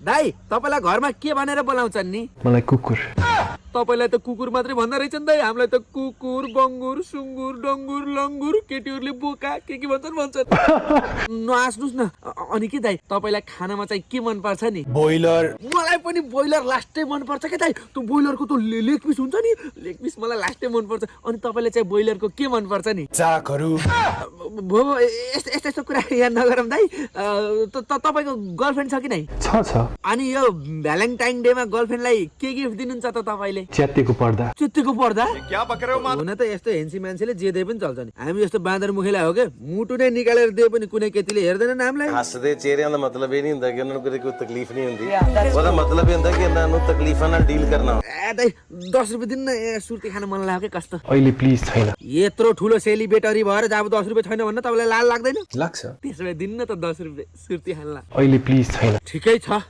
दाइ तपाईलाई घरमा के भनेर बोलाउँछन् नि? मलाई कुकुर। तपाईलाई त कुकुर मात्रै भन्दा रहेछन् दाइ, हामीलाई त कुकुर, बङ्गुर, सुँगुर, डङ्गुर, लङ्गुर, केटीहरूले बोका के भन्छन्। नहाँस्नुस् न। अनि के दाइ तपाईलाई खानामा चाहिँ के मन पर्छ नि? बोइलर। मलाई पनि बोइलर लास्टै मन पर्छ के दाइ। त्यो बोइलरको त लेग पिस हुन्छ नि, लेग पिस मलाई लास्टै मन पर्छ। अनि तपाईलाई चाहिँ बोइलरको के मन पर्छ नि? चाकहरू। भो यस्तो कुरा यहाँ नगरौँ दाइ। तपाईँको गर्लफ्रेन्ड छ कि नै? छ। अनि यो भ्यालेन्टाइन डेमा गर्लफ्रेन्डलाई के गिफ्ट दिनुहुन्छ त तपाईँले? च्यात्तीको पर्दा। चुत्तीको पर्दा? हुन त यस्तो हेन्सी मान्छेले जे दे पनि चल्छ नि। हामी जस्तो बाँदर मुखेला हो क्या, मुटु नै निकालेर दिए पनि कुनै केटीले हेर्दैन हामीलाई। ਹੱਸਦੇ ਚਿਹਰਿਆਂ ਦਾ ਮਤਲਬ ਇਹ ਨਹੀਂ ਹੁੰਦਾ ਕਿ ਉਹਨਾਂ ਨੂੰ ਕਦੇ ਕੋਈ ਤਕਲੀਫ ਨਹੀਂ ਹੁੰਦੀ ਉਹਦਾ ਮਤਲਬ ਇਹ ਹੁੰਦਾ ਕਿ ਇਹਨਾਂ ਨੂੰ ਤਕਲੀਫਾਂ ਨਾਲ ਡੀਲ ਕਰਨਾ ए दाइ 10 रुपियाँ दिन न, सुर्ती खान मन लाग्यो के कस्तो। अहिले प्लिज छैन। यत्रो ठुलो सेलिब्रेटरी भएर जब 10 रुपियाँ छैन भन्न तपाईँलाई लाज लाग्दैन? लाग्छ। त्यसो भए दिन्न त 10 रुपियाँ सुर्ती खानला। अहिले प्लिज छैन। ठिकै छ।